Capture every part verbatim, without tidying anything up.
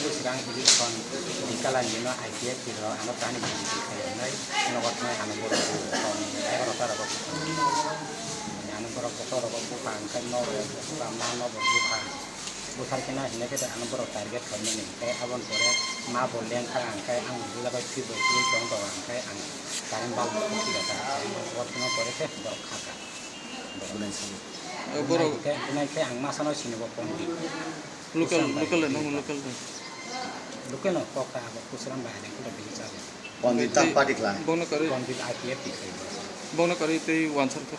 Srang election di kala nino I P F T ro ano tani bini khai nai nogo thanai ano borok bu kon egarota rogo ano borok kotor rogo bupha hwnkhe no bupha ma no bo bupha buthar khe na hinai khe ano borok target khaimani hwnkhe aboni pore ma bo lengkha hwnkhe ang bujagwi twi bo twi tong tong hwnkhe ang current bulb bo khukti rwkha. Botino pore khe borok khaka. Borok Nai khe, nai khe ang masano sinigo kondi. Local, local, nang local. Local no kok ta abo Kusram bai adeng kuda bini chabe. Kondi tam party khlai. Bono kari. Kondi I P F T khai. Bono kari tei wansar kha.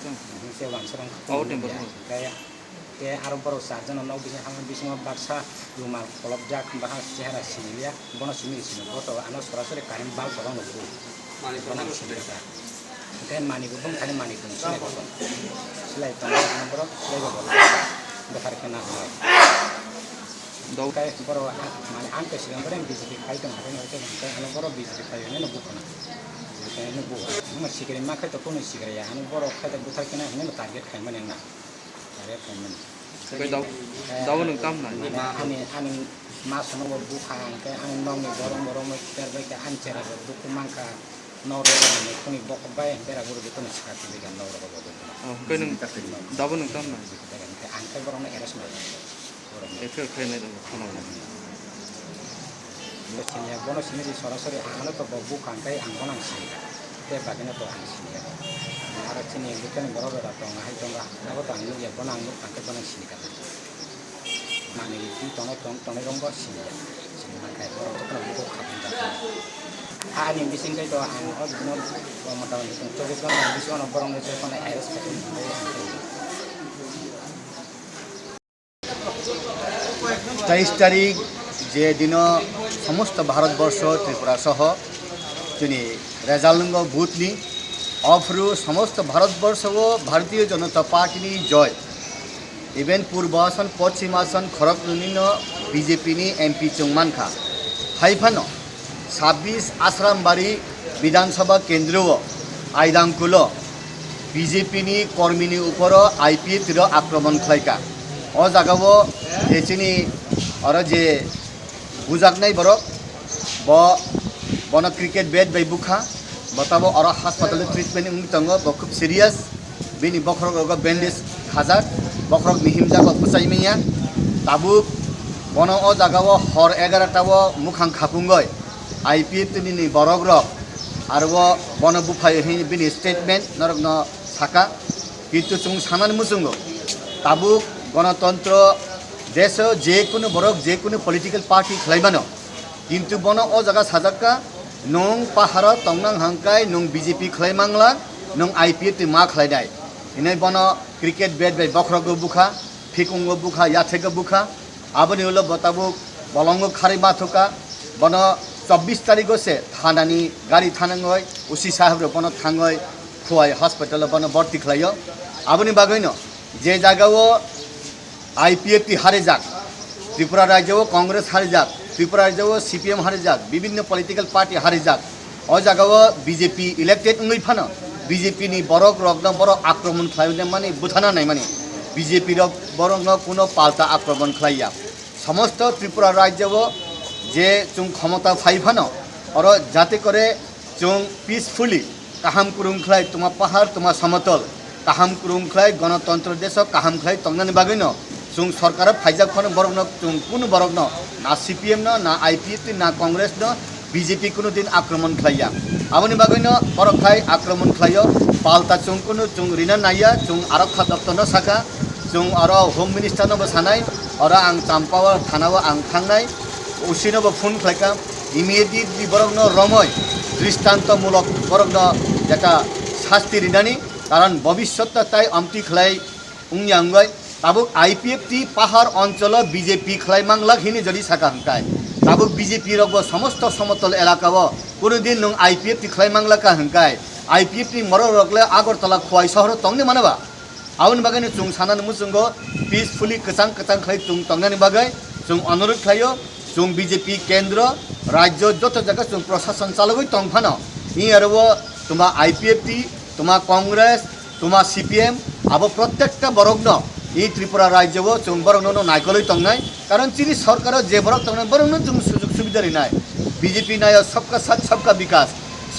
Se wansar ang. Out ni bono. Kaya. Te aro borok charjon no nok bising hama bisingo baksa rumal kolopjak, bahai chehara sinilia, bono simi sini boto ano sorasori current bulb borok no bu. Bono sini ta. Te mani bo bung thani mani kun sini boto. Silai tongo ano borok silai bo boto. Bethar kena hoi. Dau. Kai borok mani ang ke sigang borok B J P khai tong hoi no te ano borok B J P khai no bu kono. Kai no bu. Ano sikri ma khai to kono sikri ya ano borok khai to buthar kena hoi no target khai mani na. Oke, dau, dau nwng tam nai? Ani, ani mas no bo bukha hwnkhe ani nokni borok borok no kitar bai khe ani chera bo dukhu mankha. Nok rok ni khuni bokol bai bera buru joto no swkak kibi kha nok rok bo. Oh, hwnkhe nwng dau nwng tam nai? Hwnkhe ang khe borok no arrest nai. Borok no. F I R khlai nai rok khana. Bo siniya, bono sini di sorasori ang ano to bo bukha hwnkhe ang bono ang sini. Te bagwi no to ang sini ya. Aro chini local ni borok rok tong hai tong ba. Abo to ang nukya, bono ang nuk tang khe bono ang sini kha. Manwi twi tongnai tong tongnai rok bo sini ya. Sini man khai borok joto no bukhuk kha bini jaga. Ha ani bising kai to ang o bino mota mota tong chobis ghonta ni bisingo no borok no je kono arrest kha. তেইশ তারিখ যে দিন সমস্ত ভারতবর্ষ, ত্রিপুরা সহ যিনি রেজাল্ট বুথনি অফরু সমস্ত ভারতবর্ষ ও ভারতীয় জনতা পার্টিনি জয়। Even Purbo Asan, Poschim Asan, Kharagpur nino B J P ni M P chwng mankha. Haiphano sabbish Asrambari Bidhan Sabha Kendro o Aidangkulo B J P ni kormi ni uporo I P F T rok akromon khlaika. O jaga o je chini oro je bujaknai borok, bo, bono cricket bat bai bukha, bo tabo oro hospital o treatment wngwi tongo, bo khub serious, bini bokhorok rogo bandage khajak, bokhorok ni himjago bwchai manya, tabuk bono o jaga o hor egarota o mukhang khapungoi I P F T ni borok rok aro o bono buphai hwnwi bini statement norokno saka, kintu chwng sanani muchungo tabuk gonotontro desh o je kunu borok je kunu political party khlai mano, kintu bono o jaga sajak kha, nwng paharo tongnang hangkai nwng B J P khlai mangla, nwng I P F T ma khlai nai, hinwi bono cricket bat bai bokhorok o bukha, phikung o bukha, yathek o bukha, aboni ulo bo tabuk bolongo kharwi ma thukha, bono chobbish tarikh o se thanani gari thanangoi O C saheb rok bono thangoi Khowai hospital o bono borti khlaio. Aboni bagwino je jaga o I P F T harijak, Tripura rajyo o Congress harijak, Tripura rajyo o C P M harijak, bibinno political party harijak, o jaga o B J P elected wngwi phano B J P ni borok rokno borok akromon khlai mani, buthana nai mani, B J P rok borokno kuno palta akromon khlai ya. Somosto Tripura rajyo o je chwng khomota phai phano oro jate kore chwng peacefully kaham kwrwng khlai tuma pahar tuma somotol kaham kwrwng khlai gonotontro desh o kaham khlai tongnani bagwino chwng sorkar o phaijak phano borokno chwng kunu borokno na C P M no na I P F T na Congress no B J P kunu din akromon khlai ya. Aboni bagwino borok khai akromon khlaio, palta chwng kunu chwng rina naiya, chwng arok kha doktorno saka, chwng oro Home Minister no bo sanai, oro ang Champawar thana o ang thangnai, O C no bo phone khlaikha, immediately borokno romoi dristanto mulok borokno jeta sasti rinani, karon bobishotta tai amtwi khlai wngya wngoi. Tabuk I P F T pahar oncholo B J P khlai manglak hini jodi saka hwnkhe, tabuk B J P rokbo somosto somotol elaka o kunu din nwng I P F T khlai manglaka hwnkhe, I P F T ni morok rok le Agartala Khowai sohoro tongni mano ba? Aboni bagwino chwng sanani muchungo peacefully kwchang kwchang khlai chwng tongnani bagwi chwng onurodh khlaio, chwng B J P kendro, rajyo joto jaga chwng prosason chalogwi tong phano, ni aro o tuma I P F T, tuma Congress, tuma C P M, abo protekta borokno I Tripura rajyo o chwng borokno no naikolwi tongnai, karon chini sorkaro je borok tongnai borokno chwng sujog subida rinai. B J P nayo sabka sath sabka bikas,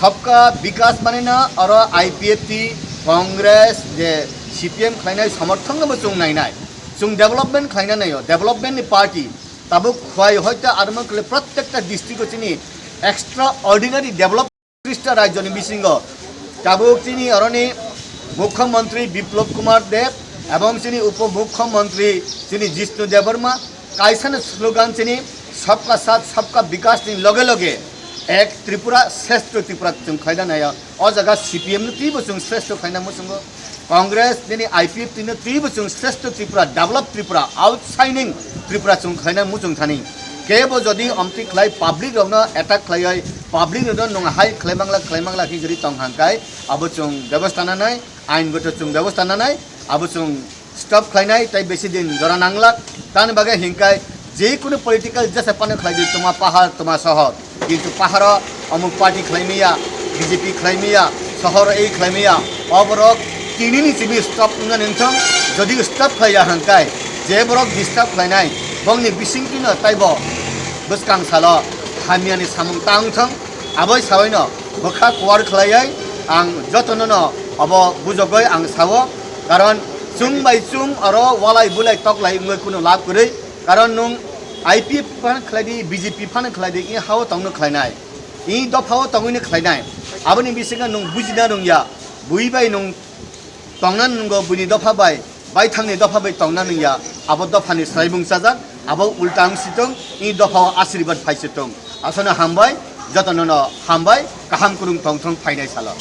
sabka bikas manina oro I P F T, Congress, je C P M khlainai somorthon no bo chwng nainai. Chwng development khlaina naio, development ni party. Tabuk khwai hoita armo khle prottekta district o chini extraordinary develop Trista rajyoni bisingo tabuk chini oroni Mukhyamantri Biplab Kumar Deb ebong chini Upo Mukhyamantri chini Jishnu Debbarma kaisano slogan chini Sabka Sath Sabka Bikas ni loge loge Ek Tripura Shreshtha Tripura chwng khlaina naio. O jaga C P M no twibo chwng shreshtha khlaina muchungo. Congress nini I P F T no twibo chwng Shreshtha Tripura, Develop Tripura, Outshining Tripura chwng khlaina muchung thani. Kebo jodi omtwi khlai public rokno attack khlaiwi public rokno nung hai khlai mangla khlai mangla khe jodi tong hangkai abo chwng bebosta nanai, ain goto chwng bebosta nanai, abo chwng stop khlainai tei besi din jora nanglak. Tani bagwi hinkai je kunu political jesa pano khlai di tuma pahar tuma sohor. Kintu paharo omuk party khlai miya, B J P khlai miya, sohor ei khlai miya, o borok tinini simi stop wngna nengthong, jodi stop khlaiya hangkai, je borok disturb khlainai, bongni bisingtwino taibo bwskang salo hamyani samung ta wngthong, aboi sawaino bwkha kuar khlaiwi ang jotonono obo bujogwi ang sao, karon chwng bai chwng oro walai bulai toklai wngwi kunu lab kwrwi, karon nung I P F phano khlai di, B J P phano khlai di, i hao tongno khlainai. I dophao tongwino khlainai. Aboni bisingo nung bujina nungya. Bui bai nung tongna nungo buini dopha bai, baithangni dopha bai tongna nungya. Abo dophani sraibung chajak, abo ulta wng sitong, i dophao asirwad phai sitong. Aswkno hambai, jotonono hambai, kaham kwrwng tongthong phainai salo.